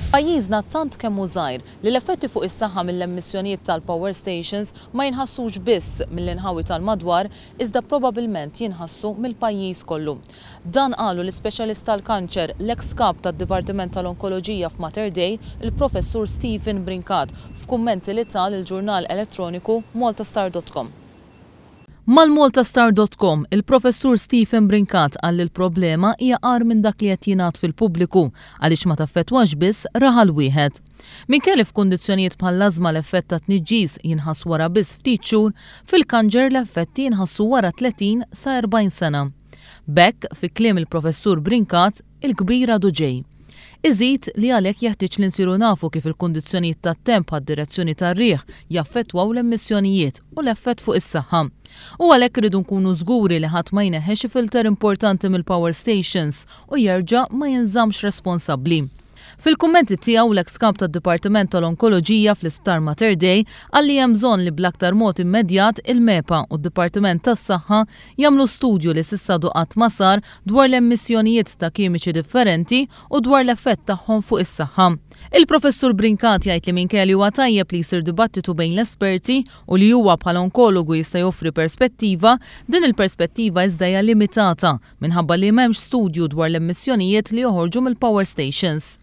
Pajjiżna tant kemm hu żgħir li l-effetti fuq is-saħħa mill-emissjonijiet tal-power stations ma jinħassux biss mill-inħawi tal-madwar iżda probabilment jinħassu mill-pajjiż kollu. Dan qalu l-ispeċjalist tal-kanċer, l-eks Kap tad-Dipartiment tal-Onkoloġija f'Mater Dei, il-Professur Stephen Brincat, f'kummenti li ta lill-ġurnal elettroniku maltastar.com. Mal-Maltastar.com, il-Professur Stephen Brincat qal li l-problema hija agħar minn dak li qed jingħad fil-pubbliku għaliex ma taffettwax biss raħal wieħed. Minkejja li f'kundizzjonijiet bħall-ażma l-effett tat-tniġġis jinħass wara biss ftit xhur, fil-kanċer l-effetti jinħassu wara 30 sa 40 sena. B'hekk, fi kliem il-Professur Brincat, il-kbir għadu ġej. Iżid li għalhekk jeħtieġ li nsiru nafu kif il-kundizzjonijiet tat-temp bħad-direzzjoni tar-riħ jaffettwaw l-emissjonijiet u l-effett fuq is-saħħa. U għalhekk irridu nkunu żguri li ħadd ma jneħħi xi filter importanti mill-power stations u jerġa' ma jinżammx responsabbli. Fil-kummenti tiegħu l-eks Kap tad-Dipartiment tal-Onkoloġija fl-Isptar Mater Dei qal li hemm bżonn li bl-aktar mod immedjat il-MEPA u d-Dipartiment tas-Saħħa jagħmlu studju li s'issa għadu qatt ma sar dwar l-emissjonijiet ta' kimiċi differenti u dwar l-effett tagħhom fuq is-saħħa. Il-Professur Brincat jgħid li minkejja li huwa tajjeb li jsir dibattitu bejn l-esperti u li huwa bħala onkologu jista' joffri perspettiva, din il-perspettiva iżda hija limitata minħabba li m'hemmx studju dwar l-emissjonijiet li joħorġu mill-power stations.